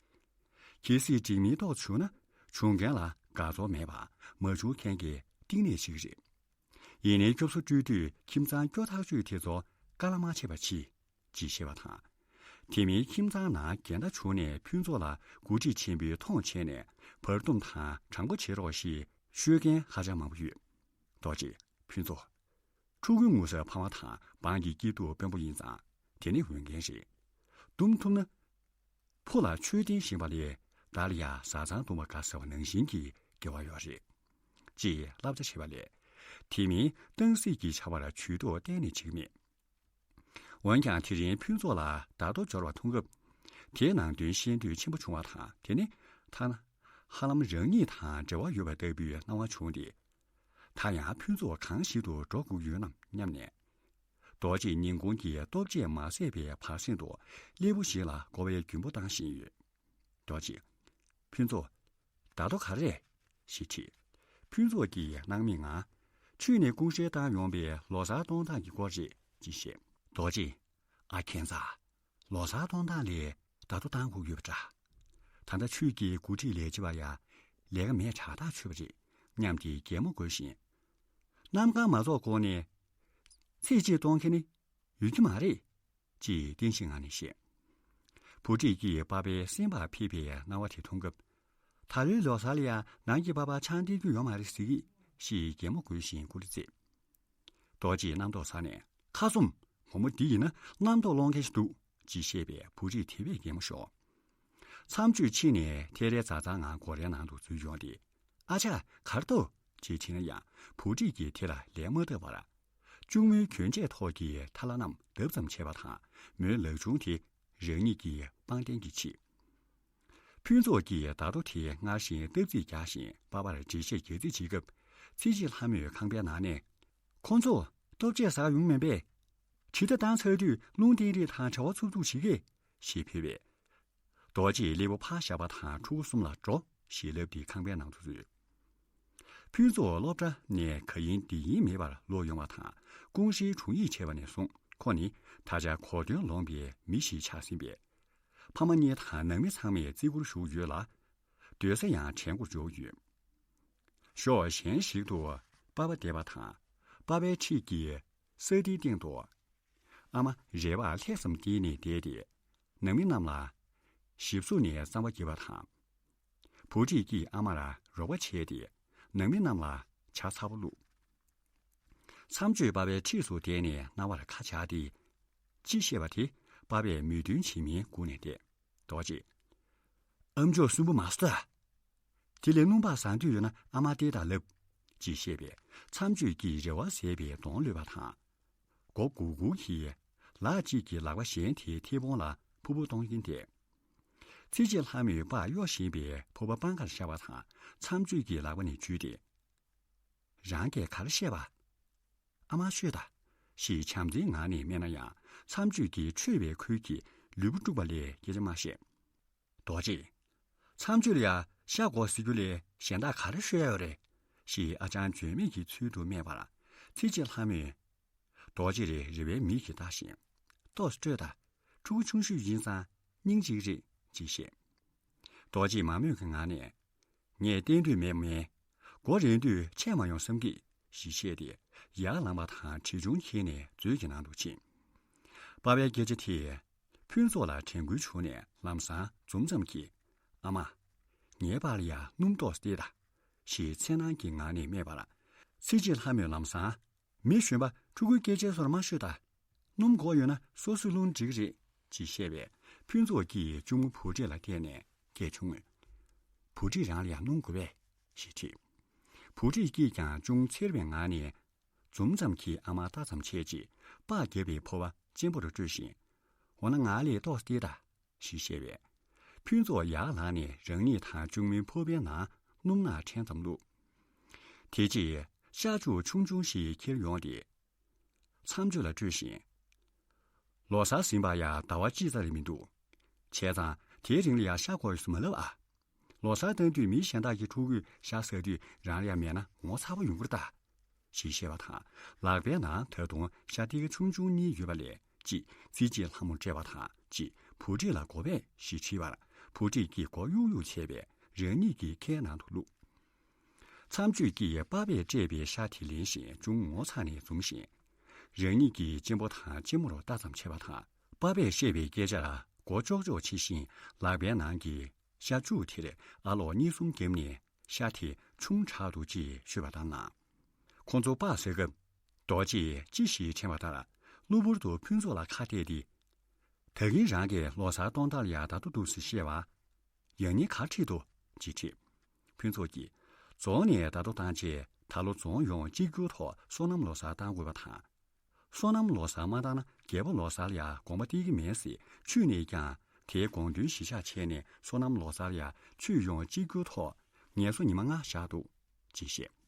གལ་སྲིད་འགྲིག་མིན་རྟོགས་བྱུང་ན། བྱུང་མཁན་ལ་དགའ་ཚོར་མེད་པ། མ་བྱུང་མཁན་གྱི་གཏིང་ནས་བྱེད་ཀྱི་རེད། ཡིན་ནའི་སྐྱོབ་གསོ་སྤྲོད་དུས་ཁྱིམ་ཚང་སྐྱོ་ཐག་ཆོད་དེ་ཚོ་དཀའ་ལས་མ་བྱེད་པ་གྱིས། ཅེས་བཤད་པ་དང་། དེ་མིན་ཁྱིམ་ཚང་ནང་འགལ་ཟླ་བྱུང་ནས་ཕུན་ཚོགས་ལ་འགོ་ཁྲིད་ཆེན་པོས་མཐོང་བྱས་ནས་བར་འདུམ་དང་དྲང་པོ་བྱེད་རོགས་ཞེས་ཤོད་མཁན་ཧ་ཅང་མང་པོ་ཡོད། རྡོ་རྗེས་ཕུན་ཚོགས། ཕྲུ་གུའི་ངོ་སོའི་ཕ་མ་དང་འབངས་ཀྱི་སྐྱིད་སྡུག་དཔོན་པོ་ཡིན་ཙང་དེ་ནི་འོས་འགན་རེད། འདུམ་ཐུབ་ན། ཕོ་ལ་མཆོད་རྟེན་བཞེངས་པ་ལས་བདག་ལ་ཡ་བཟའ་ཚང་འདུམ་པ་དགའ་ཟེར་བ་ནང་བཞིན་གྱི་དགེ་བ་ཡོད་རེད། ཅེས་བསླབ་བྱ་བྱས་པ་ལས། དེ་མིན་སྟངས་སྲིད་ཀྱི་བྱ་བར་ཇུས་གཏོགས་གཏན་ནས་བྱེད་ཀྱི་མེད། འོན་ཀྱང་དེ་རིང་ཕུན་ཚོགས་ལ་བརྡ་ཐོ་འབྱོར་བ་མཐོང་སྐབས། དེའི་ནང་དོན་ཤེས་འདོད་ཆེན་པོ་བྱུང་བ་དང་། དེ་ནི་ཐ་ན་ཧ་ལམ་རང་ཉིད་དང་འབྲེལ་བ་ཡོད་པ་ལྟ་བུའི་སྣང་བ་བྱུང་སྟེ། ད་ཡང་ཕུན་ཚོགས་གང་ཞིག་ཏུ་འགྲོ་དགོས་ཡོད་ནམ་སྙམ་ནས། རྡོ་རྗེས་ཉིན་གུང་གི་ལྟོ་ཆས་མ་ཟད་པའི་བར་གསེང་དུ་སླེ་པོ་ཞིག་ལ་དགོ་པའི་རྒྱུན་པོ་བཏང་བཞིན་ཡོད། རྡོ་རྗེས། ཕུན་ཚོགས། བརྡ་ཐོ་ག་རེ་རེད། ཞེས་དྲིས། ཕུན་ཚོགས་ཀྱིས་སྣང་མེད་ངང་། ཆུས་ནས་ཀུང་ཧྲེ་བཏང་ཡོང་པའི་ལོ་གསར་གཏོང་སྟངས་ཀྱི་སྐོར་རེད་ཅེས་བཤད། རྡོ་རྗེས། ཨ་ཁྱེད་ཚ། ལོ་གསར་གཏོང་སྟངས་ལས་བརྡ་ཐོ་བཏང་དགོས་ཡོད་པ་འདྲ། ད་ལྟ་ཆུས་ཀྱི་འགོ་ཁྲིད་ལས་བྱེད་པ་ཡ། ལས་ཀ་མེད་དྲག་ཐག་ཆོད་པ་རེད་སྙམ་སྟེ་གད་མོ་དགོད་བཞིན། གནམ་གང་མ་རྫོགས་གོང་ནས། ཚེས་གཅིག་གཏོང་མཁན་ནི་ཡོད་ཀྱི་མ་རེད། ཅེས་བསྟན་བཤིག་ངང་ནས་བཤད། བུ་ཁྲིད་ཀྱིས་པ་ཕའི་སེམས་པ་ཕྱེ་བའི་སྣང་བ་དེ་མཐོང་སྐབས། ད་ལོའི་ལོ་གསར་ལ་ཡང་ནང་གི་པ་ཕ་ཆང་འཐེན་རྒྱུ་ཡོད་མ་རེད་ཟེར་གི། ཞེས་གད་མོ་དགོད་བཞིན་སྐུ་ལུས་རྩེད། རྡོ་རྗེས་རྣམ་རྟོག་ཟ་ནས། ཁ་ཙུམ། བུ་མོ་འདི་ཡིན་ན་རྣམ་རྟོག་སློང་མཁན་ཞིག་འདུག་ཅེས་བཤད་པས་བུ་ཁྲིད་དེ་བས་གད་མོ་ཤོར། མཚམས་གཅོད་ཕྱིན་ནས་ཐལ་རེ་ཛ་ཛ་ངང་སྒོ་རའི་ནང་དུ་འཛུལ་ཡོང་སྟེ། ཨ་ཅག་གར་འདུག་ཅེས་དྲིས་ན་ཡང་བུ་ཁྲིད་ཀྱིས་དེ་ལ་ལན་མ་བཏབ་པར། གཅུང་མོའི་གྱོན་ཆས་ཐོག་གི་ཐ་ལ་རྣམས་བརྡབ་ཙམ་བྱས་པ་དང་མོའི་ལག་ཆུང་དེ་རང་ཉིད་ཀྱི་པང་གདན་གྱིས་ཕྱིས། ཕུན་ཚོགས་ཀྱིས་བརྡ་ཐོ་དེ་སྔར་བཞིན་སྟབས་རྩིས་རྒྱག་བཞིན་པ་ཕར་འགྲེལ་བཤད་རྒྱག་རྩིས་བྱེད་སྐབས་ཚེ་སྐྱིད་ལྷ་མོས་ཁང་པའི་ནང་ནས། ཁོང་ཚོ་ལྟོ་ཆས་ཟ་ཡོང་མིན་པས། དྲིལ་བརྡ་བཏང་ཚར་དུས་རླུང་བསྟན་རིས་དང་བྱ་བ་འཚུབ་འཚུབ་བྱེད་ཀྱི། ཞེས་ཕུལ་བས། རྡོ་རྗེས་སླེ་པོ་ཕར་བཞག་པ་དང་ཕྲུ་གུ་གསུམ་ལ་འགྲོ་ཞེས་ལབ་སྟེ་ཁང་པའི་ནང་དུ་འཛུལ། ཕུན་ཚོགས་སློབ་གྲྭ་ནས་ག་ཡིན་འདི་ཡིན་མེད་པར་ལོག་ཡོང་བ་དང་ཀུང་ཧྲེའི་དྲུང་ཡིག་བྱས་པ་ནས་བཟུང་ཁོ་ནི་ད་ཆ་གོ་དོན་ལོངས་པའི་མི་ཞིག་ཆགས་ཟིན་པས། ཕ་མ་གཉིས་དང་ནང་མི་ཚང་མས་བརྩི་བཀུར་ཞུ་ཡོད་ལ། སྡོད་ས་ཡང་དྲན་དགོས་འཇོག་ཡོད། ཕྱོགས་གཞན་ཞིག་ཏུ་པ་ཕ་བསྡད་པ་དང་པ་ཕའི་འཁྲིས་ཀྱི་ས་དེའི་སྟེང་དུ། ཨ་མ་རལ་པར་ལྷས་ཙམ་བསྡད་ནས་བསྡད་དེ། ནང་མི་རྣམས་ལ་ཞིབ་གཟུགས་ནས་བསམ་པ་བསྐྱེད་པ་དང་། བུ་ཁྲིད་ཀྱིས་ཨ་མར་རོགས་པ་བྱས་ཏེ་ནང་མི་རྣམས་ལ་ཇ་ཚ་པོ་བླུགས། མཚམས་གཅོད་པ་ཕའི་འཁྲིས་སུ་བསྡད་ནས་རྣ་བར་ཁ་བྱར་ཏེ། ཅི་བཤད་པ་དེ་པ་ཕས་མོས་མཐུན་བྱེད་མིན་སྒུག་ནས་བསྡད། རྡོ་རྗེས། ཨ་མཆོག་སུན་པོ་མ་བཟོ་ད། དེ་ལས་སྣུམ་བག་ཟ་འདོད་ཡོད་ན་ཨ་མར་སྟེར་དང་ལབ། ཅེས་བཤད་པས་མཚམས་གཅོད་ཀྱིས་རེ་བ་ཟད་པའི་གདོང་གློད་པ་དང་། མགོ་སྒུར་སྒུར་གྱིས་ལག་གཅིག་གིས་ལག་པ་གཞན་དེའི་མཐེ་བོང་ལ་ཕུར་བུ་གཏོང་གིན་བསྡད། ཚེ་སྐྱིད་ལྷ་མོས་པར་གཡོག་བཞིན་པའི་ཕོར་པ་པང་ཁར་བཞག་པ་དང་མཚམས་གཅོད་ཀྱི་ལག་པ་ནས་འཇུས་ཏེ། རང་གིས་ག་རེ་བཤད་པ། ཨ་མར་ཤོད་དང་། ཞེས་བྱམས་བརྩེའི་ངང་ནས་སྨྲས་ན་ཡང་མཚམས་གཅོད་ཀྱིས་ཁྲོས་པའི་ཁུལ་གྱིས་ལུས་པོ་དཀྲུགས་པ་ལས་སྐད་ཆ་མ་བཤད། རྡོ་རྗེས། མཚམས་གཅོད་ལ་ཡ་ཤ་སྒོག་ཟེར་རྒྱུ་ལས་གཞན་དག་ག་རེ་ཤོད་ཡ་ཡོད་རེད། ཞེས་ཨ་ཅང་བརྗོད་མེད་ཀྱི་ཚུལ་དུ་སྨྲས་པར། ཚེ་སྐྱིད་ལྷ་མོས། རྡོ་རྗེར་རེ་བའི་མིག་གིས་ལྟ་བཞིན། ཏོག་ཙམ་སྤྲོས་དང་། ཕྲུ་གུ་ཆུང་ཤོས་ཡིན་ཙང་སྙིང་རྗེ་རེད་ཅེས་བཤད། རྡོ་རྗེས་མ་མོས་ཀྱི་ངང་ནས། ངས་བསྟན་འདོད་མེད་མེད། སྒོ་རན་དུས་ཆད་མ་ཡོང་བསམ་གི། ཞེས་བཤད་དེ་ཡར་ལངས་པ་དང་གྲི་ཆུང་འཁྱེར་ནས་མཛོད་ཀྱི་ནང་དུ་ཕྱིན། པ་ཕའི་སྐད་ཆ་དེས་ཕུན་ཚོགས་ལ་དྲན་སྐུལ་བྱུང་ནས་ལམ་སང་འཛུམ་ཙམ་གྱིས། ཨ་མ། ངའི་པར་ལ་ཡ་སྣུམ་ཏོག་སྟེར་དང་། ཞེས་འཚེར་སྣང་གི་ངང་ནས་སྨྲས་པར། ཚེ་སྐྱིད་ལྷ་མོས་ལམ་སང་། མི་གཞོན་པ་ཕྲུ་གུའི་སྐད་ཆའི་བཟོ་འདྲ་མ་ཤོད་དང་། སྣུམ་དགོས་ཡོད་ན་སོ་སོས་བླུགས་ན་འགྲིག་གི་རེད། ཅེས་བཤད་པས་ཕུན་ཚོགས་ཀྱིས་གཅུང་མོ་བུ་ཁྲིད་ལ་བལྟས་ནས་སྐད་ཆུང་ངུས། བུ་ཁྲིད་རང་ལ་ཡང་སྣུམ་དགོས་པས། ཞེས་དྲིས། བུ་ཁྲིད་ཀྱིས་ཀྱང་ཅུང་འཚེར་བའི་ངང་ནས། འཛུམ་ཙམ་གྱིས་ཨ་མར་ལྟ་ཙམ་བྱས་རྗེས་པགས་བརྒྱབ་པའི་ཕོར་པ་གཅེན་པོར་སྤྲོད་བཞིན། འོ་ན་ང་ལ་ཏོག་སྟེར་དང་། ཞེས་བཤད་པས། ཕུན་ཚོགས་ཡར་ལངས་ནས་རང་ཉིད་དང་གཅུང་མོའི་ཕོར་པའི་ནང་སྣུམ་ནག་ཕྲན་ཙམ་བླུགས། དེ་རྗེས་ཤ་ཆུ་ཆུང་ཆུང་ཞིག་འཁྱེར་ཡོང་སྟེ། མཚམས་གཅོད་ལ་སྤྲོད་བཞིན། ལོ་གསར་ཟིན་པར་ཡང་ཟླ་བ་གཅིག་ཙམ་རེ་མི་འདུག་བྱས་ཙང་དེའི་རིང་ལ་ཡང་ཤ་དགོས་ཡོད་ཟེར་མ་ལབ་ཨ། ལོ་གསར་བཏང་དུས་མི་གཞན་དག་གི་ཕྲུ་གུས་ཤ་ཟ་དུས་རང་ལ་ཡང་མེད་ན་ངོ་ཚ་པོ་ཡོང་གི་རེད་ད། ཞེས་བཤད་པ་དང་ལག་པའི་ནང་ད་དུང་ཤ་ཐིགས་ཆུང་ཆུང་གཉིས་ཡོད་པ་ལས་གཅིག་ཚེ་སྐྱིད་ལྷ་མོར་སྤྲད་པ་དང་གཅིག་བུ་ཁྲིད་ལ་དགོས་པས་ཞེས་དྲིས་པར་བུ་ཁྲིད་ཀྱིས་མགོ་གཡུག་གཡུག་བྱས་པས་རང་ཉིད་ཀྱི་ཁའི་ནང་དུ་བླུགས། མཚམས་གཅོད་ཀྱིས་པ་ཕས་སྤྲད་པའི་ཤ་དེ་ལེན་བཞིན་ཅུང་ངོ་ཚ་ནས་འཛུམ་བཞིན། རང་ཉིད་ཀྱི་གཅེན་པོ་དང་གཅེན་མོར་ལྟ་ཙམ་བྱས་པ་དང་པ་ཕས་བཤད་པའི་སྐད་ཆ་ལ་མགོ་ལྕོག་ལྕོག་བྱེད་བཞིན་ལག་པའི་ནང་གི་ཤ་ཕྱུགས་དེར་ཨ་ལོག་གཉིས་གསུམ་བརྒྱབ་ནས་ཤ་དེ་ཆུང་དྲགས་འདུག་ཅེས་ཤོད་པ་ལྟར་སྣང་། ཁོང་ཚོ་པར་ཟེར་སྐབས་རྡོ་རྗེས་ཅི་ཞིག་དྲན་པ་ལྟར་གློ་བུར་དུ་ཕུན་ཚོགས་ལ་ཁ་གཏད་དེ། ད་གིན་རང་གིས་ལོ་གསར་གཏོང་སྟངས་ལ་ཡ་ད་དུ་འདུག་ཟེར་བཤད་པ། ཡང་སྙིང་ག་ཁྲིད་དོ། ཅེས་དྲིས། ཕུན་ཚོགས་ཀྱིས། རྫོང་ནས་ད་དུ་བཏང་རྗེས་ད་ལོ་རྫོང་ཡོངས་གཅིག་གྱུར་ཐོག་སོ་ནམ་ལོ་གསར་བཏང་དགོས་པ་དང་། སོ་ནམ་ལོ་གསར་མ་བཏང་ན་རྒྱལ་པོ་ལོ་གསར་ལ་ཡ་དགོངས་པ་སྟེར་གྱི་མེད་ཟེར་ཆོས་ནས་ཀྱང་དེའི་དགོངས་དོན་གཞི་བཞག་བྱས་ནས་སོ་ནམ་ལོ་གསར་ལ་ཡ་ཆོས་ཡོངས་གཅིག་གྱུར་ཐོག་ངལ་གསོ་ཉི་མ་ལྔ་བཞག་འདུག་ཅེས་བཤད།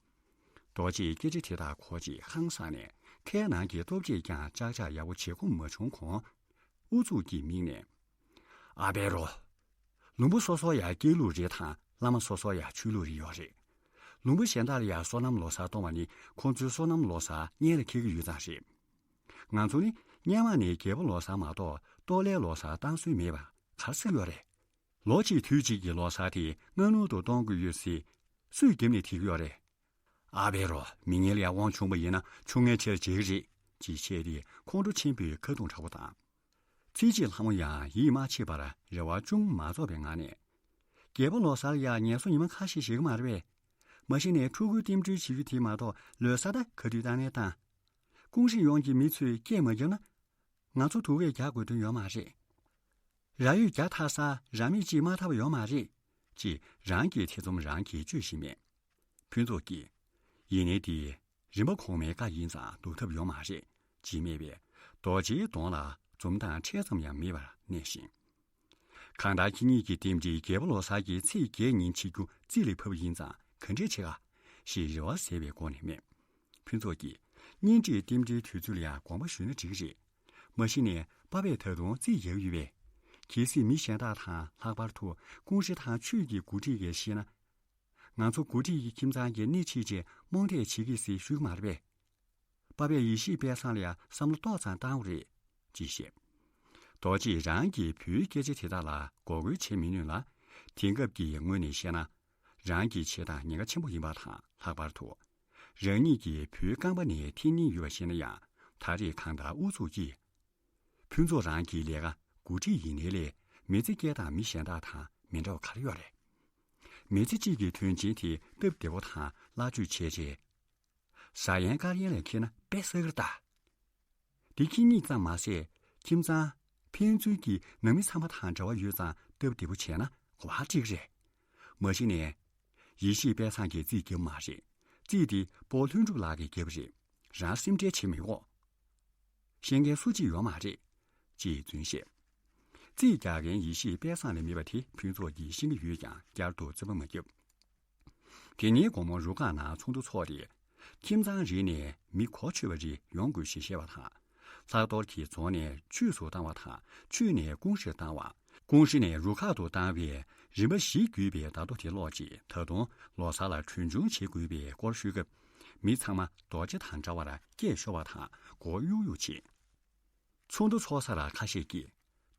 རྡོ་རྗེས་སྐད་ཆ་དེ་དག་གོ་རྗེས་ཧང་སངས་ནས་ཁའི་ནང་གི་ལྟོ་ཆས་ཀྱང་ཅག་ཅག་ཡག་པོ་བྱེད་ཁོམ་མ་བྱུང་གོང་། ཨུ་ཚུགས་ཀྱིས་མིག་ནས། ཨ་བེ་རོ། ལུང་པ་སོ་སོ་ཡ་སྐྱེས་ལུགས་རེ་དང་བླ་མ་སོ་སོ་ཡ་ཆོས་ལུགས་རེ་ཡོད་རེད། ལུང་པ་གཞན་དག་ལ་ཡ་སོ་ནམ་ལོ་གསར་གཏོང་བ་ནི་ཁོང་ཚོའི་སོ་ནམ་ལོ་གསར་སྔོན་ལ་འཁེལ་གྱི་ཡོད་ཙང་རེད། ང་ཚོ་ནི་སྔོན་མ་ནས་རྒྱལ་པོ་ལོ་གསར་མ་གཏོགས་ལྟོ་ལའི་ལོ་གསར་བཏང་སྲོལ་མེད་པ་ག་རེ་ཟེར་གྱི་ཡོད་རེད། ལོ་གཅིག་དུས་གཅིག་གི་ལོ་གསར་དེ་སྔ་སྣུར་དུ་གཏོང་དགོས་ཡོད་ཟེར། སུས་རྒྱབ་ནས་དེད་ཀྱི་ཡོད་རེད། ཨ་བེ་རོ། མི་ངན་ལ་ཡང་དབང་བྱུང་བ་ཡིན་ན་ཆུང་ངན་ཆེར་བྱེད་ཀྱི་རེད། ཅེས་བཤད་དེ་ཁོང་ཁྲོ་ཆེན་པོས་ཁ་རྡུང་དྲག་པོ་བཏང་། ཚེ་སྐྱིད་ལྷ་མོ་ཡང་ཡིད་མ་ཆེས་པར་རེ་བ་ཅུང་མ་རྫོགས་པའི་ངང་ནས། རྒྱལ་པོ་ལོ་གསར་ཡང་ངལ་གསོ་ཉི་མ་ཁ་ཤས་ཤིག་མ་རེད་པས། མ་གཞི་ནས་ཕྲུ་གུ་རྟེན་འབྲེལ་བྱེད་རྒྱུ་དེ་མ་གཏོགས་ལོ་གསར་ད་ག་དུས་བཏང་ནས་བཏང་། ཀུང་སི་ཡོངས་ཀྱི་མི་ཚོས་སྐད་མ་བརྒྱབ་ན། ང་ཚོ་དུ་བས་རྒྱག་དགོས་དོན་ཡོད་མ་རེད། ར་ཡོད་རྒྱ་ཐ་ས་ར་མེད་ཅིག་མ་ཐར་བ་ཡོད་མ་རེད། ཅེས་རང་གི་ཐེ་ཚོམ་རང་གིས་བཅོས་བཞིན་མེད། ཕུན་ཚོགས་ཀྱིས། ཡིན་ནའི་དེ་རིམ་པ་གོང་མའི་བཀའ་ཡིན་ཙང་སྡུག་ཐབས་ཡོད་མ་རེད། ཅེས་སྨྲས་པས་རྡོ་རྗེའི་གདོང་ལ་འཛུམ་མདངས་འཕྲལ་ཙམ་ཡང་མེད་པར་གནས་ཤིང་། གང་ལྟར་ཁྱེད་གཉིས་ཀྱི་རྟེན་འབྲེལ་རྒྱལ་པོ་ལོ་གསར་གྱི་ཚེས་བརྒྱད་ཉིན་བྱེད་རྒྱུ་རྩིས་ལ་ཕབ་ཡིན་ཙང་ག་འདྲས་བྱེད་ག་ཞེས་རེ་བ་ཟད་པའི་སྒོ་ནས་སྨྲས། ཕུན་ཚོགས་ཀྱིས། གཉེན་སྒྲིག་རྟེན་འབྲེལ་དུས་ཚོད་ལ་ཡང་དགོངས་པ་ཞུས་ན་འགྲིག་གི་རེད། མ་གཞི་ནས་པ་ཕས་ད་དུང་རྩིས་རྒྱག་ཡོད་པས། གལ་སྲིད་མི་གཞན་དག་དང་ལྷག་པར་དུ་ཀུང་ཧྲི་དང་ཆུས་ཀྱི་འགོ་ཁྲིད་ཀྱིས་ཤེས་ན། ང་ཚོ་འགོ་ཁྲིད་ཀྱི་ཁྱིམ་ཚང་གི་སྣེ་ཕྱེ་རྗེས་རྨོངས་དད་བྱེད་ཀྱི་ཟེར་ཞུ་གི་མ་རེད་པས། པ་ཕས་ཡེ་ཤེས་དཔལ་བཟང་ལ་ཡང་བསམ་བློ་ཏོག་ཙམ་བཏང་དགོས་རེད། ཅེས་བཤད། རྡོ་རྗེས་རང་གི་བུའི་སྐད་ཆ་དེ་དག་ལ་མགོ་སྐོར་བྱེད་མི་ནུས་ལ། དེང་སྐབས་ཀྱི་ངོས་ནས་བཤད་ན། རང་གི་བྱེད་སྟངས་ཉེན་ཁ་ཆེན་པོ་ཡིན་པ་དང་ལྷག་པར་དུ། རང་ཉིད་ཀྱི་བུའི་རྐང་པ་ནས་འཐེན་ཉེན་ཡོད་པ་ཤེས་ན་ཡང་ད་རེས་གང་ལྟར་ཨུ་ཚུགས་ཀྱིས། ཕུན་ཚོགས་རང་གི་ལས་ཀ་འགོ་ཁྲིད་ཡིན་ནའི་ལས་མི་ཚེ་སྐྱེལ་སྟངས་མི་གཞན་དག་དང་མི་འདྲ་བ་ག་རེ་ཡོད་རེད། མི་ཚེ་གཅིག་གི་དོན་ཆེན་དེ་སྟབས་བདེ་པོ་དང་སླ་བཅོས་བྱས་རྗེས། ཟ་ཡན་དཀར་ཡན་ལ་འཁྱེར་ན་དཔེ་བསགས་ཀྱི་རེད་ད། འདི་ཁྱེད་གཉིས་ཙམ་མ་ཟད་ཁྱིམ་ཚང་ཕན་ཚུན་གྱི་ནང་མི་ཚང་མ་དང་འབྲེལ་བ་ཡོད་ཙང་སྟབས་བདེ་པོ་བྱས་ན་གོ་བ་འགྲིག་རེད། མ་གཞི་ནས་ཡེ་ཤེས་དཔལ་བཟང་གིས་རྩིས་རྒྱབ་མ་རེད། རྩིས་དེ་སྤོ་ལྷུན་གྲུབ་ལགས་ཀྱིས་བརྒྱབ་རེད། རང་སེམས་ཁྲལ་བྱེད་མི་དགོས། ཤེས་མཁན་སུ་གཅིག་ཡོད་མ་རེད། ཅེས་རྫུན་བཤད། རྩིས་རྒྱག་མཁན་ཡེ་ཤེས་དཔལ་བཟང་ལས་མེད་པ་དེ་ཕུན་ཚོགས་ཀྱིས་ཤེས་ཀྱི་ཡོད་ཀྱང་བསྐྱར་དུ་བརྩོན་པ་མ་བརྒྱབ། དེ་ནས་དགོང་མོ་རུ་ཁག་ནང་ཚོགས་འདུ་ཚོགས་ཏེ། ཁྱིམ་ཚང་རེ་ནས་མི་གོ་ཆོད་པ་རེ་ཡོང་དགོས་ཞེས་བཤད་པ་དང་། ལྷག་རྡོར་གྱིས་རྫོང་ནས་ཆུས་སུ་བཏང་བ་དང་ཆུས་ནས་ཀུང་ཧྲིར་བཏང་བ། ཀུང་ཧྲི་ནས་རུ་ཁག་ཏུ་བཏང་བའི་རིམ་པ་བཞི་བརྒྱུད་པའི་བརྡ་ཐོ་དེ་ཀློག་རྗེས་ད་དུང་ལོ་གསར་ལ་གྲོན་ཆུང་བྱེད་དགོས་པའི་སྐོར་ཞུས་སྐབས། མི་ཚང་མ་རྡོ་རྗེ་དང་འདྲ་བར་སྐད་ཤོར་བ་དང་མགོ་གཡུག་གཡུག་བྱེད། ཚོགས་འདུ་ཚོགས་ས་ལ་ཁ་ཤས་ཀྱིས།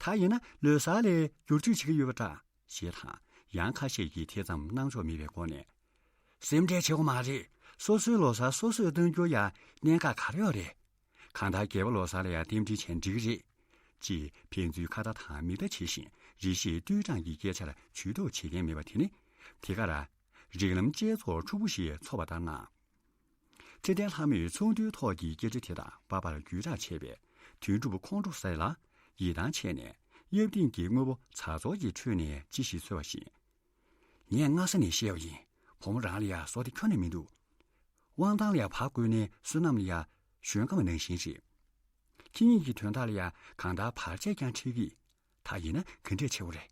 ད་ཡིན་ན་ལོ་གསར་ལ་བསྒྱུར་བཅོས་བྱེད་ཀྱི་ཡོད་པ་འདྲ། ཞེས་དང་ཡང་ཁ་ཤས་ཀྱིས་དེ་ཙམ་སྣང་ཕྱོགས་མེད་པའི་སྒོ་ནས། སེམས་ཁྲལ་བྱེད་དགོས་མ་རེད། སོ་སོའི་ལོ་གསར་སོ་སོས་གཏོང་རྒྱུ་ཡ་གནད་འགག་ག་རེ་ཡོད་རེད། གང་ལྟར་རྒྱལ་པོ་ལོ་གསར་ལ་ཡང་རྟེན་འབྲེལ་བྱས་འགྲིག་གི་རེད། ཅེས་ཕན་ཚུན་ཁ་བརྡ་དང་མིག་བརྡ་བྱེད་བཞིན་རེ་ཞིག་ཏུའུ་ཀྲང་གི་སྐད་ཆར་ཇུས་གཏོགས་བྱེད་མཁན་མེད་པ་དེ་ནི། དེ་གར་རིགས་ལམ་བཅས་ཚོགས་ཕྲུ་གུ་ཞིག་འཚོགས་པ་ལྟར་སྣང་། ཚེ་བརྟན་ལྷ་མོས་ཚོགས་འདུའི་ཐོག་གི་སྐད་ཆ་དེ་དག་པ་ཕར་བརྒྱུད་བསྒྲགས་བྱས་པས་དོན་གྲུབ་ཁོང་ཁྲོ་ཟ་ལ་ཡིད་ཐང་ཆད་ནས་གཡབ་ཏིང་གི་དངོས་པོ་ཛ་ཛོར་གྱི་ཁྲོད་ནས་ཅི་ཞིག་འཚོལ་བ་བཞིན། ངས་སྔ་ས་ནས་བཤད་པ་ཡིན། བུ་མོ་རང་ལ་ཡ་བཟོ་དེ་ཁྱོན་ནས་མི་འདུག་དབང་ཐང་ལ་ཡ་བག་བཀོད་ནས་བསོད་ནམས་ལ་ཡ་ཞོན་ཀ་མ་ནང་བཞིན་རེད། ཁྱེད་གཉིས་ཀྱི་དོན་དག་ལ་ཡ་གང་ལྟར་བར་ཆད་ཀྱང་འཕྲད་ཀྱི། ད་ཡིན་ན་ག་འདྲས་བྱེད་དགོས་རེད།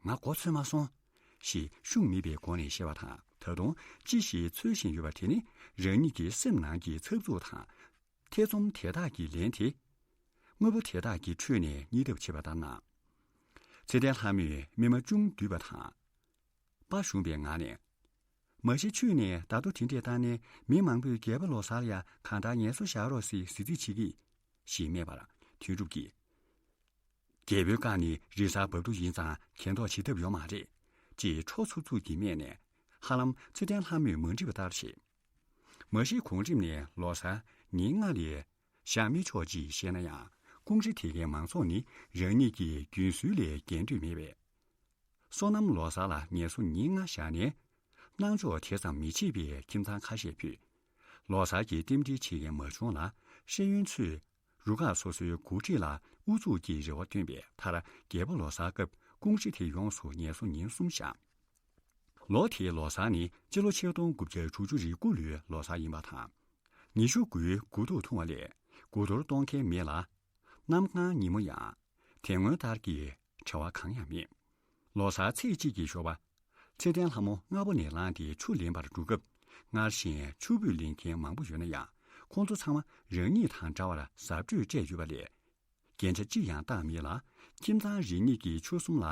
ང་མགོ་ཚོས་མ་སོང་། ཞེས་ཤུགས་མེད་པའི་སྒོ་ནས་བཤད་པ་དང་ད་དུང་ཅི་ཞིག་འཚོལ་བཞིན་ཡོད་པ་དེ་ནི་རང་ཉིད་ཀྱི་སེམས་ནང་གི་འཚབ་འཚུབ་དང་། ཐེ་ཚོམ་དེ་དག་གི་ལན་དེ། དངོས་པོ་དེ་དག་གི་ཁྲོད་ནས་རྙེད་ཐབས་བྱེད་པ་ལྟར་སྣང་། ཚེ་བརྟན་ལྷ་མོས་སྨིན་མ་ཅུང་བསྡུས་པ་དང་། དཔའ་ཞུམ་པའི་ངང་ནས། མ་གཞི་ཆུས་ནས་བརྡ་ཐོ་དེ་འདྲས་བཏང་ནས་མི་མང་པོས་རྒྱལ་པོ་ལོ་གསར་ལ་ཡ་གང་ལྟར་ངལ་གསོ་བཞག་རོགས་ཟེར་གཟིགས་རྩིས་བྱེད་ཀྱི། ཞེས་སྨྲས་པར་དོན་གྲུབ་ཀྱིས། རྒྱལ་པོའི་བཀའ་ནི་རི་གཟར་འབབ་རུ་ཡིན་ཙང་གྱེན་ལྡོག་བྱེད་ཐབས་ཡོད་མ་རེད། ཅེས་ཁྲོ་ཚུགས་ཚུགས་ཀྱིས་སྨྲས་ནས་ཧ་ལམ་ཚེ་བརྟན་ལྷ་མོས་མ་འདྲི་བ་ལྟར་བྱེད། མ་གཞི་གོང་རིམ་ནས་ལོ་གསར་ཉིན་ལྔ་ལས་བཞག་མི་ཆོག་ཅེས་བཤད་ན་ཡང་ཀུང་ཧྲི་དེ་གའི་མང་ཚོགས་ནི་རང་ཉིད་ཀྱི་རྒྱུན་སྲོལ་ལས་འགལ་འདོད་མེད་པས། སོ་ནམ་ལོ་གསར་ལ་ངལ་གསོ་ཉིན་ལྔ་བཞག་ནས་སྣང་འཇོག་དེ་ཙམ་མི་བྱེད་པའི་ཁྱིམ་ཚང་ཁ་ཤས་ཕུད། ལོ་གསར་གྱི་རྟེན་འབྲེལ་བྱེད་མཁན་མ་བྱུང་ལ་ཤེས་ཡོན་ཚོས་རུ་ཁག་སོ་སོའི་འགོ་ཁྲིད་ལ་ཨུ་ཚུགས་ཀྱི་རེ་བ་བཏོན་པའི་མཐར་རྒྱལ་པོ་ལོ་གསར་སྐབས་ཀུང་ཧྲི་དེ་ཡོངས་སུ་ངལ་གསོ་ཉིན་གསུམ་བཞག་ལོ་དེའི་ལོ་གསར་ནི་སྤྱི་ལོ་ཆིག་སྟོང་དགུ་བརྒྱ་དྲུག་ཅུ་རེ་དགུ་ལོའི་ལོ་གསར་ཡིན་པ་དང་། ཉི་ཤུ་དགུའི་དགུ་ཐུག་འཐུང་བ་ལས་དགུ་གཏོར་གཏོང་མཁན་མེད་ལ། གནམ་གང་ཉིན་མོ་ཡང་དེ་སྔོན་ལྟར་གྱི་བྱ་བ་གང་ཡང་མེད། ལོ་གསར་ཚེས་གཅིག་གི་ཞོགས་པ། ཚེ་བརྟན་ལྷ་མོ་སྔ་པོ་ནས་ལངས་ཏེ་ཆུ་ལེན་པར་འགྲོ་སྐབས། སྔར་བཞིན་ཆུ་འབུད་ལེན་མཁན་མང་པོ་ཡོད་ན་ཡང་། ཁོང་ཚོ་ཚང་མ་རང་ཉིད་དང་འདྲ་བར་གཟབ་སྤྲོས་སྤྲས་ཡོད་པ་ལས། རྒྱན་ཆ་གཅིག་ཡང་བཏགས་མེད་ལ། ཁྱིམ་ཚང་རེ་གཉིས་ཀྱིས་ཆུ་གསུམ་ལ་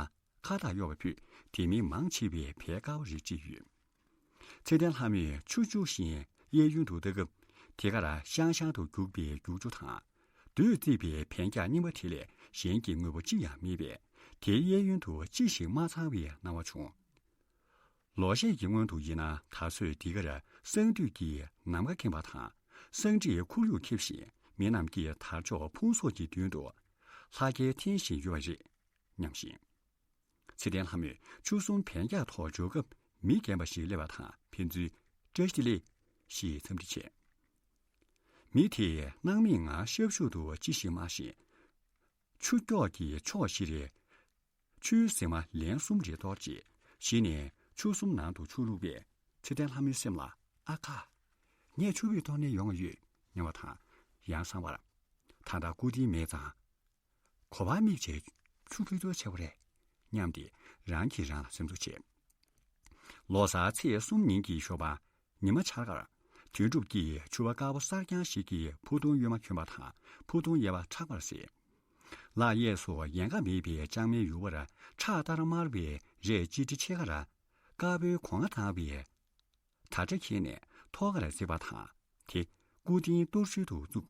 ཁ་བཏགས་གཡོག་པ་ཕུད་དེ་མིན་མང་ཆེ་བས་བལ་དཀར་པོ་རེ་སྤྲས་ཡོད། ཚེ་བརྟན་ལྷ་མོས་ཆུ་བཅུག་བཞིན་གཡས་གཡོན་དུ་ལྟ་སྐབས། དེ་གར་ཤང་ཤང་དུ་རྒྱུག་པའི་རྒྱུག་ཆུ་དང་། རྡོས་བརྩིགས་པའི་བལ་འཁྱག་རྙིང་པ་དེ་ལས་གཞན་གྱི་དངོས་པོ་ཅི་ཡང་མེད་པས། དེའི་གཡས་གཡོན་དུ་ཅི་ཞིག་མ་ཚང་བའི་སྣང་བ་བྱུང་། ལོ་ཤས་ཀྱི་སྔོན་དུ་ཡིན་ན་ད་གཟོད་འདི་གར་གསང་འདུས་ཀྱི་ནམ་མཁའ་ཁེངས་པ་དང་གསང་ཁྲིའི་ཁོར་ཡུག་ཁེབས་ཤིང་མི་རྣམས་ཀྱིས་དར་ལྕོག་ཕུན་ཚོགས་ཀྱི་མདུན་དུ་ལྷ་སྐལ་འཐེན་བཞིན་ཡོད་པ་རེད་སྙམ་ཞིང་། ཚེ་བརྟན་ལྷ་མོས་ཆུ་གསུམ་བོད་རྒྱ་ཐོག་འགྲོ་སྐབས་མི་རྒན་པ་ཞིག་སླེབས་པ་དང་ཕན་ཚུན་བཀྲ་ཤིས་བདེ་ལེགས་ཞེས་འཚམས་འདྲི་བྱས། མི་དེས་སྣང་མེད་ངང་ཤབ་ཤུབ་ཏུ་ཅི་ཞིག་སྨྲ་བཞིན། ཆུ་སྐྱོགས་ཀྱི་ཕྱོགས་བཞི་རེ། ཆུའི་ཟེགས་མ་ལན་གསུམ་རེ་གཏོར་རྗེས་གཞི་ནས་ཆུ་གསུམ་ནང་དུ་ཆུ་བླུགས་པས་ཚེ་བརྟན་ལྷ་མོའི་སེམས་ལ། ཨ་ཁ། ངས་ཆུ་བོས་གཏོར་ནས་ཡོང་བ་ཡོད་སྙམ་པ་དང་ཡང་གསང་བར། ད་ལྟ་སྐུ་རྟེན་མེད་ཙང་། གོ་བ་དམིགས་བྱས་ཆུ་ཁྱུ་ཚོ་ཆེ་བ་རེད་སྙམ་སྟེ་རང་གིས་རང་ལ་སེམས་གསོ་བྱས། ལོ་གསར་ཚེས་གསུམ་ཉིན་གྱི་ཞོགས་པ་ཉི་མ་འཆར་ཁར་དོན་གྲུབ་ཀྱིས་ཕྱུ་པ་དཀར་པོ་གསར་རྐྱང་ཞིག་གི་ཕུ་ཐུང་གཡོན་མ་གྱོན་པ་དང་ཕུ་ཐུང་གཡས་པ་མཁྲེགས་པར་གཟིགས། ལག་གཡས་སུ་ཡལ་ག་མེད་པའི་ལྕང་མའི་ཡུ་བར་ཁྲག་ལྟར་དམར་བའི་རས་གཅིག་དྲི་ཕྱེད་ཀར་དཀར་པོའི་གོང་ང་དྭངས་པའི་དར་ཆ་འཁྱེར་ནས་ཐོག་ཁར་བརྩིགས་པ་དང་དེ་སྐུ་རྟེན་གཏོར་ཤུལ་དུ་བཙུགས།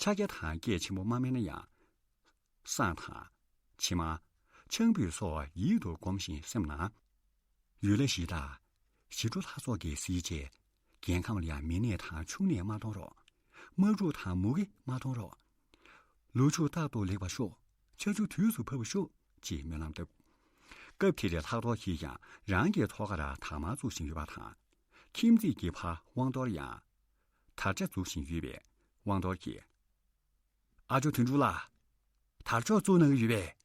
ཕྱག་རྒྱ་དང་སྐད་ཆེན་པོ་མ་སྨྲས་ན་ཡང་། བསང་དང་། ཕྱེ་མར། ཆང་ཕུད་སོགས་ཡིད་དུ་སྒོམ་ཞིང་སེམས་ནང་། ཡུལ་ལྷ་གཞི་བདག་ཞི་ཁྲོ་ལྷ་ཚོགས་ཀྱིས་གཟིགས་རྗེས། རྒྱལ་ཁམས་ལ་ཡང་མི་ནད་དང་ཕྱུགས་ནད་མ་གཏོང་རོགས། དམག་འཁྲུག་དང་མུ་གེ་མ་གཏོང་རོགས། ལོ་ཕྱུགས་རྟག་ཏུ་ལེགས་པར་ཤོག་ཆར་ཆུ་དུས་སུ་བབས་པར་ཤོག་ཅེས་སྨོན་ལམ་བཏབ། སྐབས་དེར་ལྷག་རྡོར་གྱིས་ཀྱང་རང་གི་ཐོག་ཁར་དར་དམར་བཙུགས་བཞིན་ཡོད་པ་དང་། ཁྱིམ་མཚེས་ཀྱི་ཕ་དབང་རྡོར་ཡང་། དར་ཆ་འཛུགས་བཞིན་ཡོད་པས་དབང་རྡོར་གྱིས། ཨ་ཇོ་དོན་གྲུབ་ལགས། དར་ལྕོག་བཙུགས་གནང་གི་ཡོད་པས།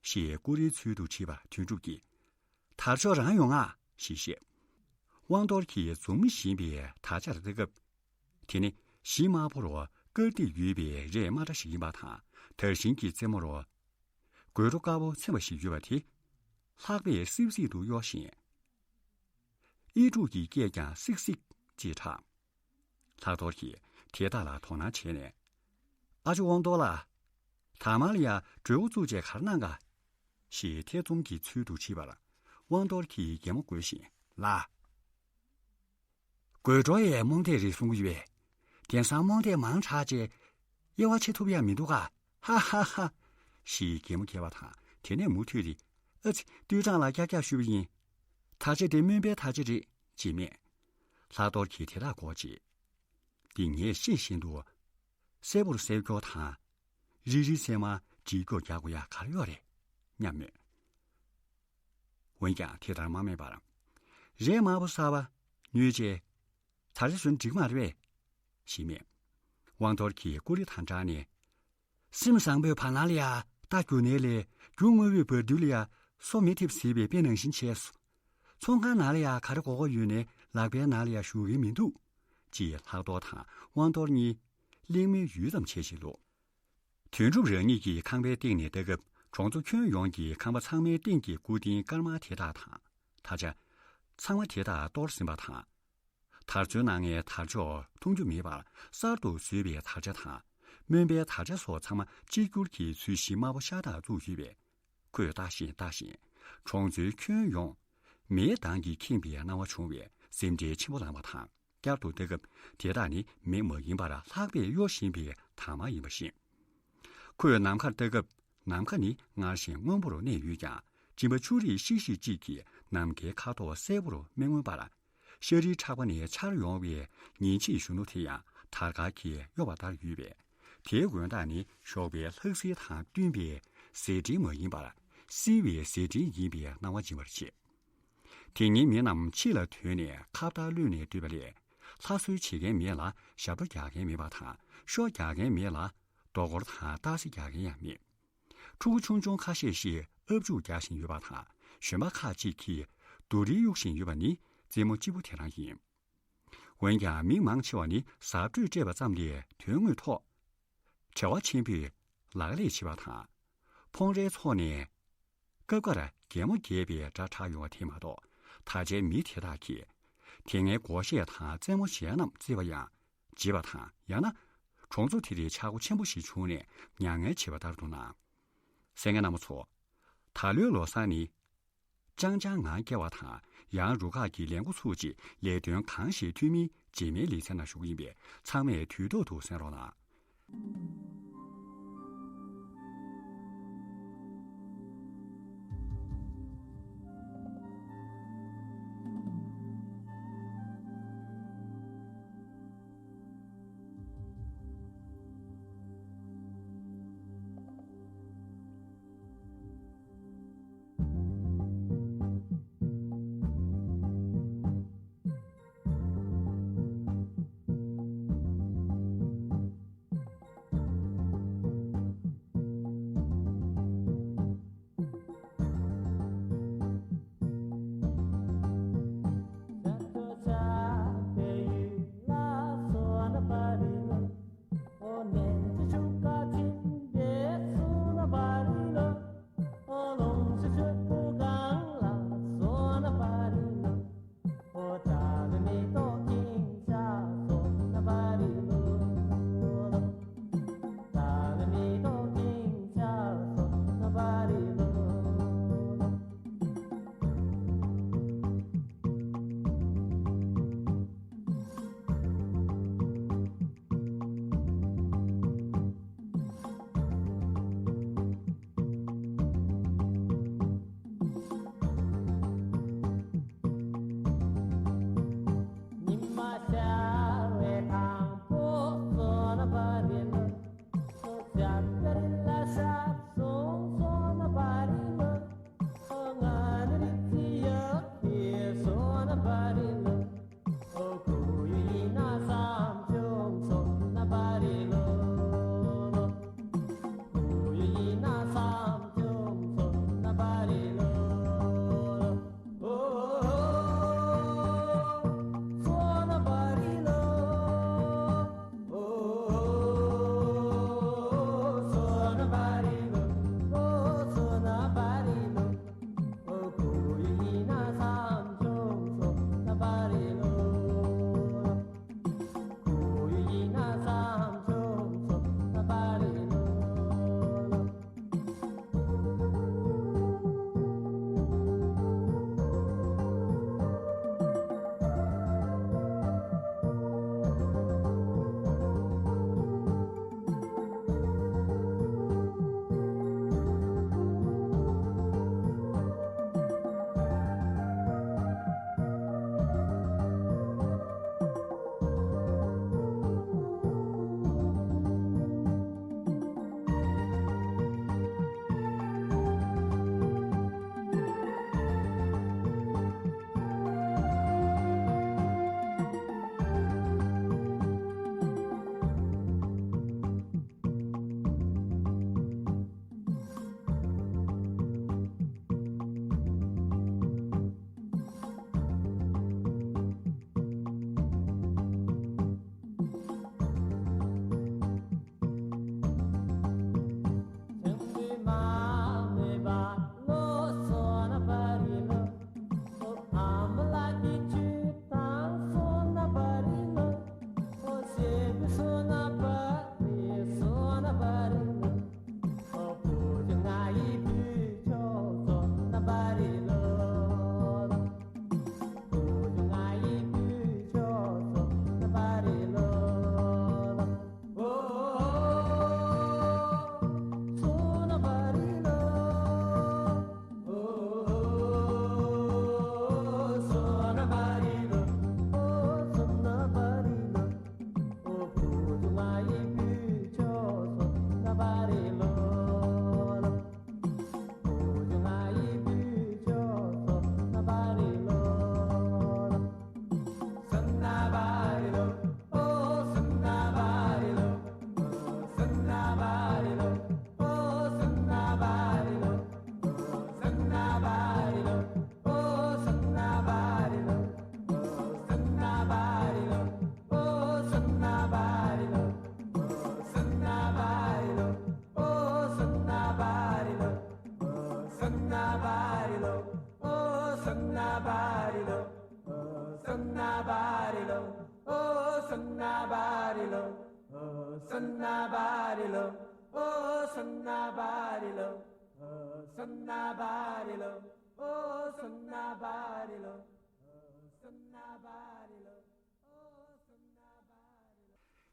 ཞེས་ཀུ་རེའི་ཚུལ་དུ་དྲིས་པར་དོན་གྲུབ་ཀྱིས། དར་ལྕོག་རང་ཡོང་ང་། ཞེས་བཤད། དབང་རྡོར་གྱིས་འཛུམ་བཞིན་པའི་དར་ལྕོག་ལ་ལྟ་སྐབས། དེ་ནི་གཞི་དམར་པོ་རུ་དཀར་ཐིག་ཡོད་པའི་རས་དམར་འདྲ་ཞིག་ཡིན་པ་དང་དར་ཤིང་གི་རྩེ་མོ་རུ། དགོད་བྲོ་དཀར་པོ་ཚིམ་པ་ཞིག་ཡོད་པ་དེ། ལྷགས་པས་སིབ་སིབ་ཏུ་གཡོ་ཞིང་། ཨི་ཕྲུག་གི་སྐད་ཀྱང་སིག་སིག་ཅེས་གྲགས། ལྷག་རྡོར་གྱིས་དེ་དག་ལ་དོ་སྣང་བྱས་ནས། ཨ་ཇོ་དབང་རྡོར་ལགས། དར་དམར་ལ་ཡ་དྲོད་འོ་བཙུགས་བྱས་ག་རེ་གནང་ག་ཞེས་ཐེ་ཚོམ་གྱི་ཚུལ་དུ་དྲིས་པར། དབང་རྡོར་གྱིས་གད་མོ་དགོད་བཞིན་ལགས། དགོད་བྲོ་ཡས་རྨོངས་དད་རེད་གསུང་གི་ཡོད་པས། དེང་སང་རྨོངས་དད་མང་དྲགས་བྱས། དབྱེ་བ་ཕྱེ་ཐུབ་ཡ་མི་འདུག་ག་ཧ་ཧ་ཧ། ཞེས་གད་མོ་བགད་པ་དང་དེ་ནས་མུ་མཐུད་དེ། ཨ་ཙི། ཏུའུ་ཀྲང་ལགས་ཀྱག་ཀྱག་ཞུས་པ་ཡིན། དར་ཆ་དེ་སྨན་པའི་དར་ཆ་རེད་ཅེས་སྨྲས། ལྷག་རྡོར་གྱིས་དེ་དག་གོ་རྗེས། འདི་ངས་ཤེས་བཞིན་དུ། གསལ་པོར་གསལ་སྐྱོར་དང་། རིལ་རིལ་གསལ་མར་བྲིས་སྐྱོར་རྒྱག་དགོས་ཡ་ག་རེ་ཡོད་རེད་སྙམ་མོད། འོན་ཀྱང་དེ་ལྟར་མ་སྨྲས་པར། རས་དམར་པོ་གསར་པ་ཉོས་རྗེས། ད་རེས་བཟོས་ན་འགྲིག་མ་རེད་པས། ཞེས་སྨྲས། དབང་རྡོར་གྱིས་ཀུ་རེ་དང་སྦྲགས་ནས། སེམས་བཟང་པོས་བར་སྣང་ལ་ཡ་རྟ་རྒྱུག་ནས་ལས་རྒྱུ་སྔོན་པོའི་བར་དུ་ལ་ཡ་སོ་མི་ཐེབས་ཟེར་བའི་དཔེ་ནང་བཞིན་བྱས་སོ། ཚོང་ཁང་ནང་ལ་ཡ་ག་རེ་དགོས་མཁོ་ཡོད་ནའི་ལག་པའི་ནང་ལ་ཡ་ཞུགས་ཀྱི་མི་འདུག་ཅེས་ལྷག་རྡོར་དང་དབང་རྡོར་གཉིས་གླེང་མོལ་ཡུད་ཙམ་བྱས་རྗེས་ལོག་དོན་གྲུབ་རང་ཉིད་ཀྱི་ཁང་པའི་སྟེང་ནས་ལྟ་སྐབས་གྲོང་ཚོ་ཁྱོན་ཡོངས་ཀྱི་ཁང་པ་ཚང་མའི་སྟེང་གི་སྐུ་རྟེན་དཀར་དམར་དེ་དག་དང་། དར་ཆ་ཚང་མ་དེ་དག་གཏོར་ཟིན་པ་དང་། དར་ཚོན་ནང་ནས་དར་ལྕོག་འཐུང་རྒྱུ་མེད་པར་གསར་དུ་བཟོས་པའི་དར་ཆ་དང་། སྨན་པའི་དར་ཆ་སོགས་ཚང་མ་གཅིག་གྱུར་གྱི་ཚོས་གཞི་དམར་པོ་ཤ་སྟག་བཙུགས་ཡོད་པས། ཁོས་བལྟ་བཞིན་བལྟ་བཞིན། གྲོང་ཚོའི་ཁྱོན་ཡོངས་མེའི་མདངས་ཀྱིས་ཁེངས་པའི་སྣང་བ་བྱུང་བས་སེམས་ཁྲལ་ཆེན་པོ་ལངས་པ་དང་། བསྐྱར་དུ་ལྟ་སྐབས་དེ་དག་ནི་མེ་མ་ཡིན་པར་ལྷགས་པས་གཡོ་བཞིན་པའི་དར་དམར་ཡིན་པ་ཤེས། ཁོས་ནམ་མཁར་ལྟ་སྐབས་ནམ་མཁའ་ནི་སྔར་བཞིན་སྔོན་པོར་གནས་ཡོད་ཀྱང་། གཅིན་པ་ཆུ་རིས་ཤིག་ཤིག་ཅིག་གིས་ནམ་མཁའི་ཁ་དོག་གསལ་པོར་མི་མངོན་པར། ཤར་རིའི་ཕྲག་པ་ནས་འཆར་ཡོང་བའི་ཉིན་བྱེད་གཞོན་ནུ་དེ་ཡང་དར་དཀར་གྱིས་གཡོ་བ་ལྟར་ཡོད་པས། དེའི་འོད་མདངས་ནི་ཞོགས་པའི་ལྷག་བསིལ་དང་བསྟུན་པའི་ཟེར་སྒྲིན་མ་ཡིན་པར། བསིལ་བའི་ཟེར་སྒྲིན་ཡིན་པའི་སྣང་བ་སྦྱིན་པར་བྱེད། དེ་ཉིན་མི་རྣམས་ཕྱི་ལ་ཐོན་ནས་ཁ་བཏགས་གློད་ནས་སྡོད་པ་ལས། ལྷ་གསོལ་བྱེད་མཁན་མེད་ལ་ཞབས་བྲོ་རྒྱག་མཁན་མེད་པ་དང་ཤོ་རྒྱག་མཁན་མེད་ལ་རྡོ་སྐོར་དང་སྟག་གཟིག་རྒྱག་མཁན་ཡང་མེད། ཕྲུ་གུ་ཆུང་ཆུང་ཁ་ཤས་ཤིག་ཨབ་ཕྱུག་རྒྱག་བཞིན་ཡོད་པ་དང་གཞོན་པ་ཁག་ཅིག་གིས་རྡོ་རིལ་གཡུག་བཞིན་ཡོད་པ་ནི་རྩེད་མོ་གཅིག་པུ་དེ་རང་ཡིན། འོན་ཀྱང་མི་མང་ཆེ་བ་ནི་གཟབ་སྤྲོས་སྤྲས་པ་ཙམ་ལས་དོན་དངོས་ཐོག་བྲེལ་བ་ཆེན་པོས་ལག་ལས་བྱེད་པ་དང་། ཕོངས་རའི་ཚོགས་ནས་སྐབས་འགར་གད་མོ་བགད་པའི་སྒྲ་གྲགས་ཡོང་བ་དེ་མ་གཏོགས། ད་ཆའི་མི་དེ་དག་གིས་དེ་སྔའི་སྒོར་གཞས་དང་རྩེད་མོ་གཞན་རྣམས་རྩེ་བ་ཡང་བརྗེད་པ་དང་། ཡང་ན་གྲོང་ཚོ་དེ་རིང་ཆག་སྒོ་ཆེན་པོ་ཞིག་བྱུང་ནས་མྱ་ངན་བྱེད་པ་ལྟར་དུ་སྣང་། གསན་མཁན་རྣམ་པ་ཚོ། ད་ལོའི་ལོ་གསར་ནི། ཅང་ཅང་ངང་བསྐྱལ་བ་དང་། ཡང་རུ་ཁག་གི་ལས་འགོ་ཚུགས་རྗེས་ལས་དོན་གང་ཞིག་འཐུས་མིའི་རྗེས་མའི་ལེ་ཚན་ནང་ཞུགས་ཀྱི་ཡིན་པས། ཚང་མས་དུས་ཐོག་ཏུ་གསན་རོགས་གནང་།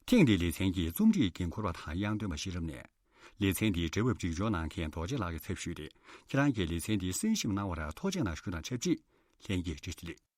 ཐེངས་འདིའི་ལེ་ཚན་གྱི་རྩོམ་སྒྲིག་འགན་འཁུར་བ་དང་དབྱངས་སྟོན་པ་ཤེས་རབ་ནས། ལེ་ཚན་འདིའི་འབྲེལ་བ་སྒྲིག་སྦྱོར་གནང་མཁན་རྡོ་རྗེ་ལགས་ཀྱི་ཚབ་ཞུས་ཏེ། ཁྱེད་རང་གིས་ལེ་ཚན་འདི་གསན་ཞིབ་གནང་བར་ཐུགས་རྗེ་གནང་ཞུ་དང་ཆབས་ཅིག་ལྷན་རྒྱས་བཀྲ་ཤིས་བདེ་ལེགས།